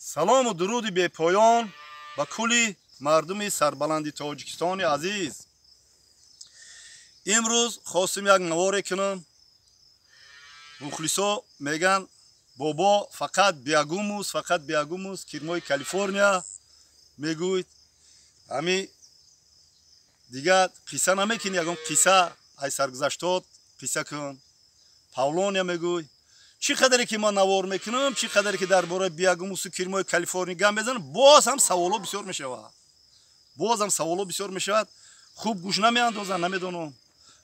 Салому дуруди бепоён ба кулли мардуми сарбаланди Тоҷикистони азиз. Имрӯз хостем як наворе кунам. Мухлисо меган бобо фақат биогумус, фақат биогумус, кирмои Калифорния мегӯйд. Ҳами дигар қисса намекунӣ, ягон қисса ай саргузаштот қисса кун. Павлония мегӯй. Чӣ қадаре ки ман навор мекунам, чӣ қадаре ки дар бораи биогумусу кирмои Калифорния гап мезанам, боз ҳам саволо бисёр мешавад. Боз ҳам саволо бисёр мешавад. Хуб гӯш намеандозанд, намедонам.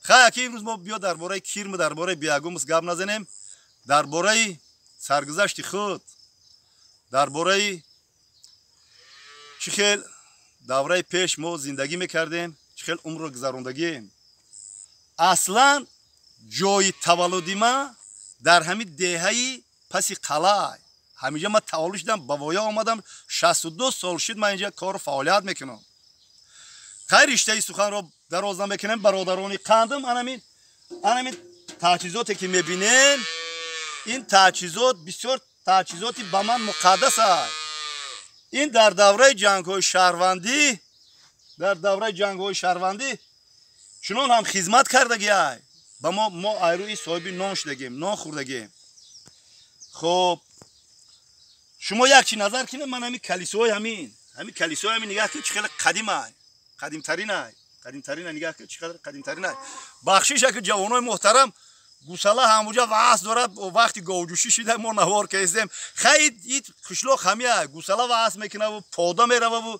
Хай, аки имрӯз мо биё дар бораи кирму дар бораи биогумус гап назанем, дар бораи саргузашти худ, дар бораи чӣ хел давраи пеш мо зиндагӣ мекардем, чӣ хел умрро гузарондагием. Аслан ҷои таваллуди ман дар ҳамин деҳаи паси қалай. Ҳаминҷа ман таваллуд шудам, ба воя омадам, 62 сол шуд ман инҷа кору фаъолият мекунам. Хай, риштаи суханро дароз намекунем, бародарони қандам, анамин таҷҳизоте ки мебинем, ин таҷҳизот бисёр таҷҳизоти ба ман муқаддас аст. Ин дар давраи ҷангҳои шаҳрвандӣ, дар давраи ҷангҳои шаҳрвандӣ чунон ҳам хизмат кардагиай. Ба мо айрӯи соҳиби нон шудагем, нон хӯрдагем. Хоб, шумо як чи назар кунед, ман ҳамин калисои ҳамин калисои ҳамин нигаҳ кунед, чӣ хеле қадим ай, қадимтарин ай, қадимтарин ай, нигаҳ кунед, чӣ қадар қадимтарин ай. Бахшиш, аки ҷавонои муҳтарам, гусала ҳамуҷа ваҳс дорад, вақти говҷӯшӣ шида мо навор кестем. Хай, ит қишлоқ ҳамия, гусала ваҳс мекунаву пода мерававу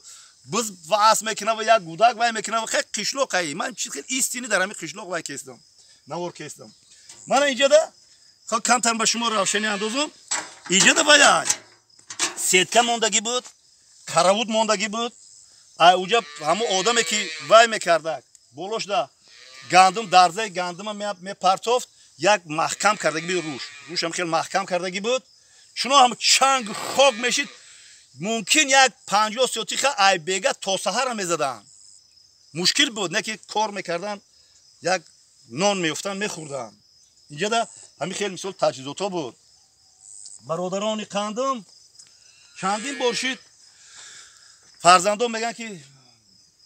биз ваҳс мекунаву як гудак вай мекунаву. Хай, қишлоқ ай, ман чиз хел истини дар ҳамин қишлоқ вай кестам, навор кестам. Мана инҷада хо камтар ба шумо равшанӣ андозум. Инҷада вай сетка мондагӣ буд, каравут мондагӣ буд. Ай уҷа ҳамон одаме ки вай мекардак, болошда гандум, дарзаи гандума мепартофт, як маҳкам кардагӣ буд руш. Рушам хеле маҳкам кардагӣ буд. Чунон ҳам чанг хок мешид, мумкин як 50 сотиха ай бега то саҳара мезаданд. Мушкил буд, не ки кор мекарданд, як нон меёфтанд, мехӯрданд. Инҷада ҳамин хел мисол таҷҳизотҳо буд. Бародарони қандум, чандин бор шид фарзандон мегӯянд ки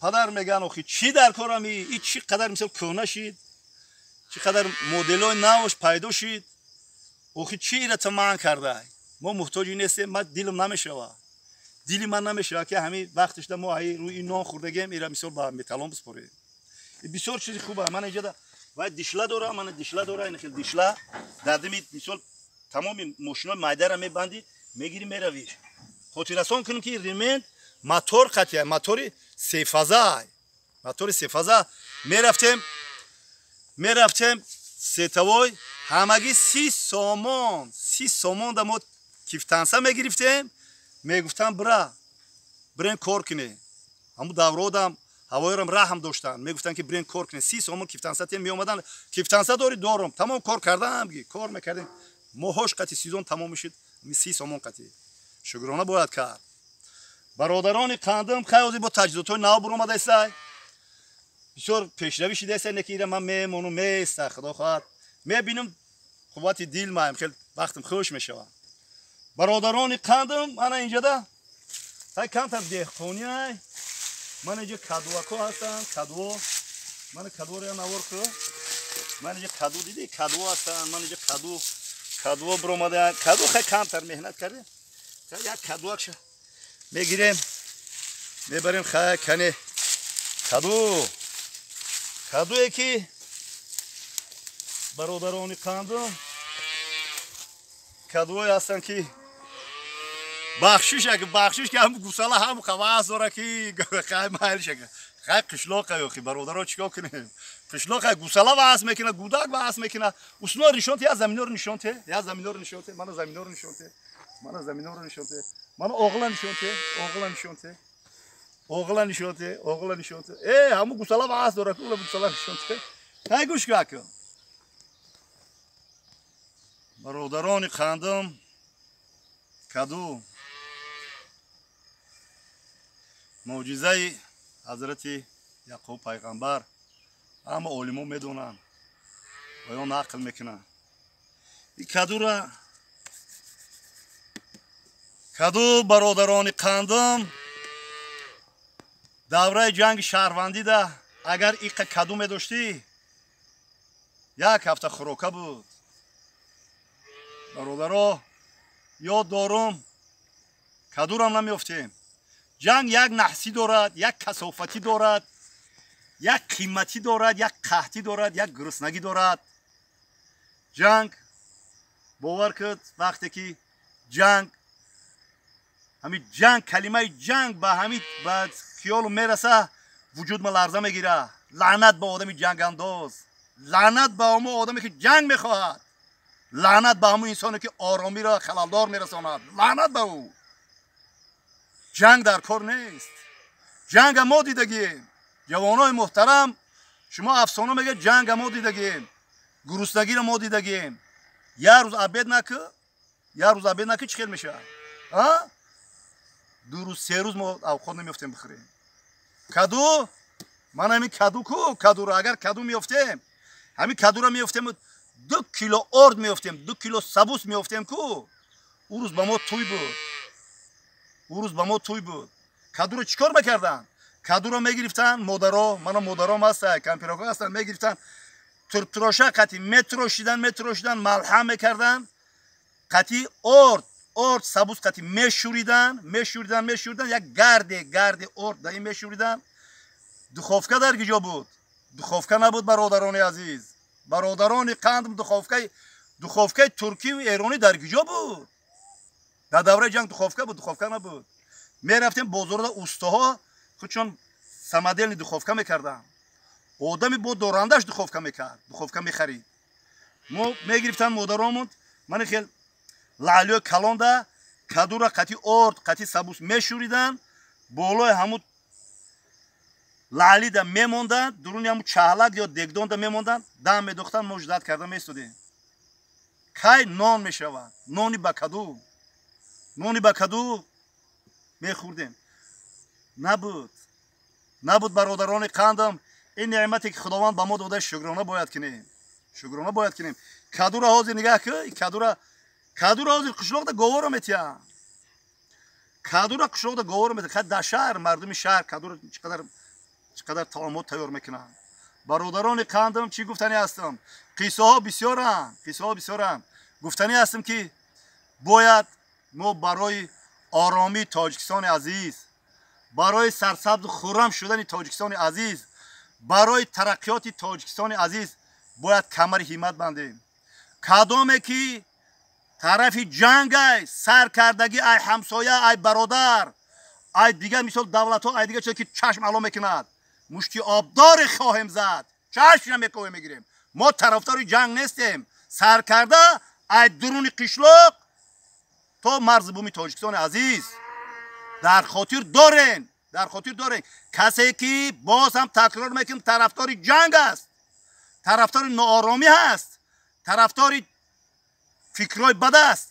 падар, мегӯянд, охи чӣ дар корами, и чӣ қадар мисол кӯҳна шид, чӣ қадар моделҳои навш пайдо шид, охи чӣ ира та манъ кардай, мо муҳтоҷи нестем. Ман дилам намешавад, дили ман намешавад ки ҳамин вақташда мо ай рӯи нон хӯрдагем, ира мисол ба металлон биспорем. Бисёр чизи хуба. Ман инҷада вай дишла дора, мана дишла дора, ин хел дишла дар дими мисол тамоми мошинои майдара мебандӣ, мегирӣ, меравӣ. Хотиррасон кунем ки ремент мотор қатия, мотори сефаза, мотори сефаза. Мерафтем сетовой, ҳамагӣ 30 сомон, 30 сомон да мо кифтанса мегирифтем, мегуфтам бира, бирен кор кунем. Ҳамун давродам ҳавоёрам раҳм доштанд, мегуфтанд ки бирен кор кунем. 30 сомон кифтанса тем, меомаданд, кифтанса дори, дорум, тамом кор кардам, кор мекардем. Моҳош қати сезон тамом мешид, 30 сомон қати. Шукрона бояд кард. Бародарони қандам, хай ҳозир бо таҷҳизотҳои нав буромадаистай, бисёр пешравӣ шидаистай, не ки ира ман мемонум, места, худо хоҳад мебинам, қуввати дил маем, хел вақтам хуш мешавад. Бародарони қандам, ана инҷада хай камтар деҳқони ай. Ман инҷа кадуако ҳастанд, кадуо. Ман кадуоро я навор ку. Ман инҷа каду дидӣ, кадуо ҳастанд. Ман инҷа каду, кадуо буромада, каду хай камтар меҳнат кардем, як кадуакша мегирем, мебарем. Хай, кане каду, кадуе ки бародарони қандум, кадуое ҳастанд ки бахшиш, аки бахшиш ки ҳам гусала ҳам қавас дора ки хай майлиш, хай қишлоқа. Ёхи бародаро, чикор кунем, қишлоқа гусала ваҳс мекуна, гудак ваҳс мекуна. Усно нишон те, я заминёро нишон те, я заминёро нишон те, мана заминёро нишон те, мана заминёро нишон те, мана оғла нишон те, оғла нишон те, оғла нишон те, оғла нишон те. Э, ҳаму гусала ваҳс дора ки ула гусала нишон те. Хай, гӯш ку, ака бародарони қандум, каду мӯъҷизаи ҳазрати Яқуб пайғамбар, ҳама олимо медонанд ва ё нақл мекунанд. Ин кадура Каду, бародарони қандам, давраи ҷанги шаҳрвандида агар иқа каду медоштӣ, як ҳафта хӯрока буд. Бародаро, ёд дорум, кадурам намеёфтем. Ҷанг як наҳсӣ дорад, як касофатӣ дорад, як қиматӣ дорад, як қаҳтӣ дорад, як гуруснагӣ дорад. Ҷанг, бовар куд, вақте ки ҷанг, ҳамин ҷанг, калимаи ҷанг ба ҳамин ба хиёлу мераса, вуҷудма ларза мегира. Лаънат ба одами ҷангандоз, лаънат ба ҳамон одаме, ки ҷанг мехоҳад, лаънат ба ҳамон инсоне, ки оромиро халалдор мерасонад, лаънат ба ӯ. Ҷанг дар кор нест. Ҷанга мо дидагием. Ҷавонои муҳтарам, шумо афсона мегӯед, ҷанга мо дидагием, гуруснагиро мо дидагием. Як рӯз обед накӣ, як рӯз обед накӣ, чӣ хел мешавад? 2 рӯз, 3 рӯз мо авқот намеёфтем бихӯрем. Каду, ман ҳамин каду ку, кадуро агар каду меёфтем, ҳамин кадуро меёфтем, 2 кило орд меёфтем, 2 кило сабус меёфтем ку, ӯ рӯз ба мо тӯй буд. Ӯ рӯз ба мо тӯй буд. Кадуро чӣ кор мекарданд? Кадуро мегирифтанд модаро, мана модаром ҳастанд, кампирако ҳастанд, мегирифтанд, туртуроша қати метрошидан, метрошидан, малҳам мекарданд, қати орд, орд сабуз қати мешӯридан, мешӯридан, мешӯридан, як гарде, гарде орд дар ин мешӯридан. Духовка дар киҷо буд? Духовка набуд, бародарони азиз. Бародарони қанд, духовкаи туркию эронӣ дар киҷо буд? Дар давраи ҷанг духовка буд? Духовка набуд. Мерафтем бозорда, устоҳо худшон самодельный духовка мекарданд. Одами бо дорандаш духовка мекард, духовка мехарид. Мо мегирифтанд модаромон, мани хел лаълиёи калонда кадура қати орд, қати сабус мешӯриданд, болои ҳамун лаълида мемонданд, дуруни ҳамун чаҳлак ё дегдонда мемонданд, дам медохтанд, мо ждать карда меистодем. Кай нон мешавад? Нони ба каду. Нони ба каду мехӯрдем. Набуд. Набуд, бародарони қандам, ин неъмате, ки Худованд ба мо дода, шукрона бояд кунем. Шукрона бояд кунем. Кадура ҳозир нигаҳ кӣ, кадура ҳозир қишлоқда говоро метиҳанд. Кадура қишлоқда говоро метиҳанд. Дар шаҳр, мардуми шаҳр кадура чӣ қадар таомҳо тайёр мекунанд. Бародарони қандам, чӣ гуфтанӣ ҳастам? Қиссаҳо бисёранд, қиссаҳо бисёранд. Гуфтанӣ ҳастам, ки бояд мо барои оромии Тоҷикистони азиз, барои сарсабзу хуррам шудани Тоҷикистони азиз, барои тараққиёти Тоҷикистони азиз бояд камари ҳиммат бандем. Кадоме ки тарафи ҷангай, сар кардагӣ ай ҳамсоя, ай бародар, ай дигар мисол давлатҳо, ай дигар чизе, ки чашм ало мекунад, мушти обдоре хоҳем зад, чашм мекоҳем мегирем. Мо тарафдори ҷанг нестем. Сар карда ай дуруни қишлоқ то марзи буми Тоҷикистони азиз. Дар хотир дорем, дар хотир дорем, касе ки, боз ҳам такрор мекунем, тарафдори ҷанг аст, тарафдори нооромӣ ҳаст, тарафдори фикрҳои бад аст,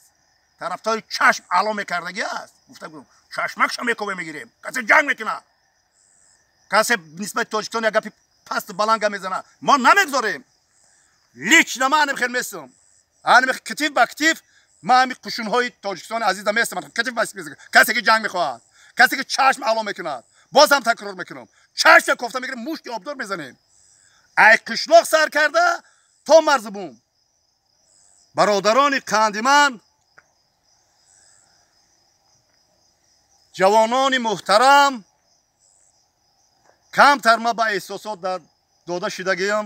тарафдори чашм ало мекардагӣ аст, гуфта чашмакша мекобе мегирем. Касе ҷанг мекунад, касе нисбати Тоҷикистон як гапи пасту баланд гап мезанад, мо намегузорем. Лично ман ҳамин хел местам, ҳамин китиф ба китиф ман ҳамин қушунҳои Тоҷикистони азиза местам, китиф ба касе ки ҷанг мехоҳад, касе ки чашм ало мекунад. Боз ҳам такрор мекунам, чашма кофта мегирем, мушти обдор мезанем, ай қишлоқ сар карда то марзи бум. Бародарони қанди ман, ҷавонони муҳтарам, камтар ма ба эҳсосот дода шудагиам.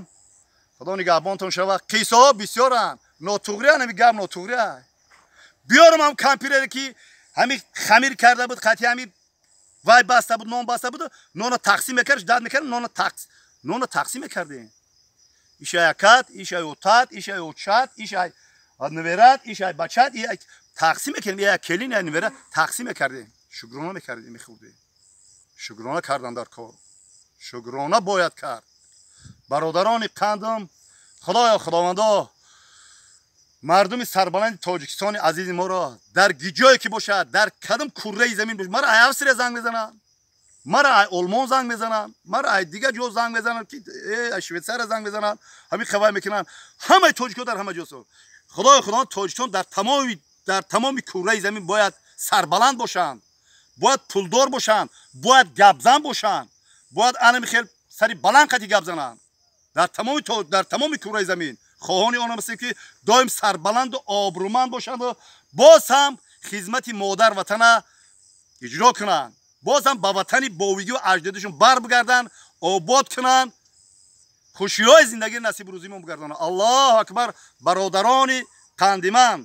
Худо нигаҳбонтон шавад. Қиссаҳо бисёранд, нотуғриян, ҳами гап нотуғрия. Биёрам ҳам кампирере, ки ҳами хамир карда буд, қати ҳами вай баста буд, нон баста буд, нона тақсим мекард, дад мекард, нона тақсим мекардем. Ишай акат, ишай отат, ишай очат, ишай неверат, ишай бачат, тақсим мекардем, я келин, я невера тақсим мекардем. Шукрона мекардем, мехӯрдем. Шукрона кардан дар кор, шукрона бояд кард. Бародарони қандам, Худоё, Худовандо, мардуми сарбаланди Тоҷикистони азизи моро дар гиҷое ки бошад, дар кадом курраи замин бошад. Мара ай Австрия занг мезананд, мара ай Олмон занг мезананд, мара ай дигар ҷо занг мезананд, ки ай Швейтсария занг мезананд, ҳамин хабар мекунанд. Ҳамаи тоҷикҳо дар ҳама ҷо. Худоё, Худованд, Тоҷикистон дар тамоми курраи замин бояд. Сарбаланд бошанд, бояд пулдор бошанд, бояд гапзан бошанд, бояд анами хел сари баланд қати гап зананд дар тамоми кураи замин. Хоҳони он ҳастем, ки доим сарбаланду обрӯманд бошанду боз ҳам хизмати модар ватана иҷро кунанд, боз ҳам ба ватани бовигию аҷдодишон бар бигарданд, обод кунанд, хушиҳои зиндагиро насиб рӯзимон бигардонанд. Аллоҳу акбар! Бародарони қандиман.